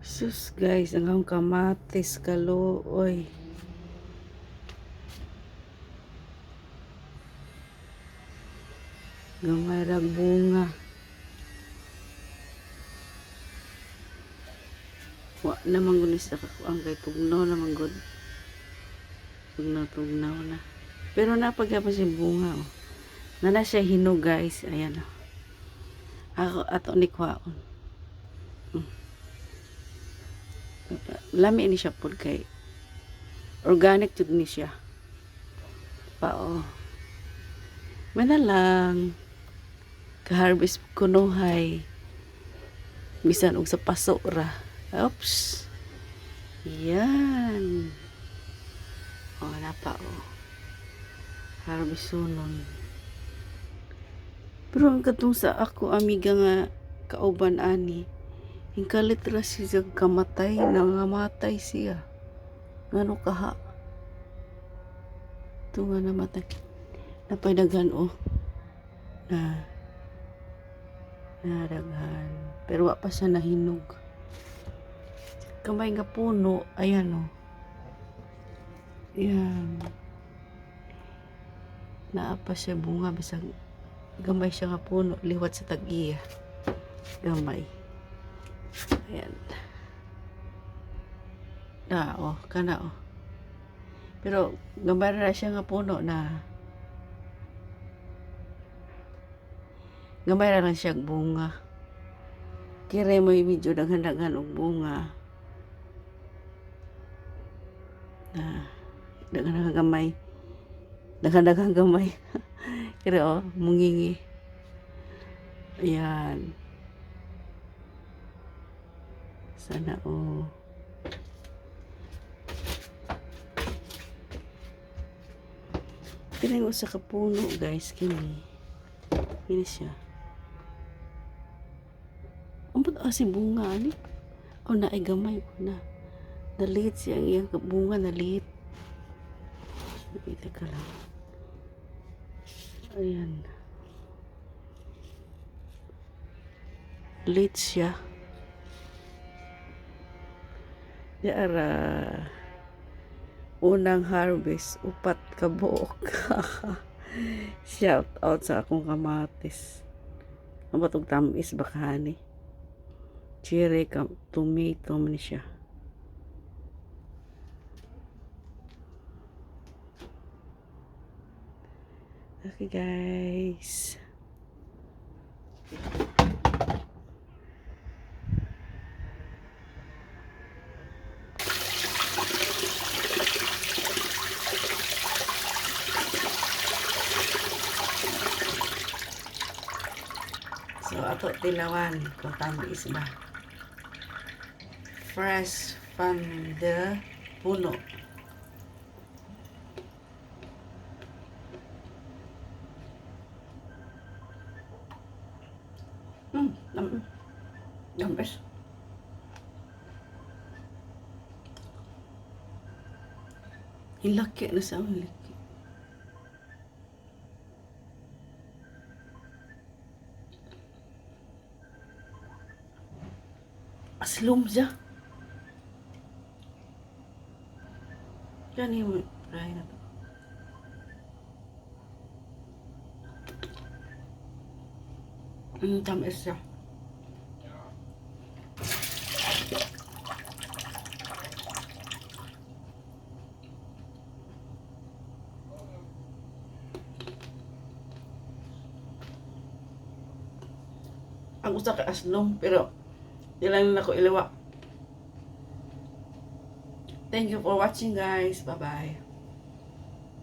Sus guys, ang akong kamatis kaluoy. Gamay rag bunga. Wa naman gud ni sa kakuang kay tugnaw naman gud. Tugnaw tugnaw na. Pero napagyapon siya bunga oh. Nana siya hinog, guys. Ayan oh. Ako ato ni kwaon. Lami ni siya pod kay organic jud ni siya. Pa oh. May na lang ka-harvest kunuhay bisan og sa paso ra. Oops. Yan. Oh, napa oh. Harvest sunon. Pero ang katong sa ako amiga nga kauban ani, hingkalit ra siya kamatay, nangamatay siya. Ngano kaha? Ito nga namatay. Napay daghan oh. Na na daghan. Pero wa pa siya nahinog. Kamay nga puno, ayan oh. Ayan. Naa pa siya bunga bisag gamay siya nga puno liwat sa tag-iya. Gamay. Ayan. Na oh, kana oh. Pero gamay ra siya nga puno na gamay ra lang siya bunga. Kire mo medyo daghan-daghan og bunga. Na daghan gamay. Daghan-daghan gamay. Kire oh, mungingi. Ayan. Sana oh. Kini usa ka puno, guys, kini. Kini siya. Ambot asi bunga ani. Oh, naay gamay na. Nalit siya ang iyang bunga nalit. Ito ka lang. Ayan. Late siya. Di ara unang harvest, upat ka buok. Shout out sa akong kamatis. Ambot og tamis baka ni. Cherry ka tomato man siya. Okay guys. So ato tilawan kung tamis ba. Fresh from the puno. Tamis. Hilaki na sa hilaki. Aslom siya. Yan yung try na to. Tamis siya. Ang usa ka aslom pero di lang nako iliwa. Thank you for watching, guys. Bye-bye.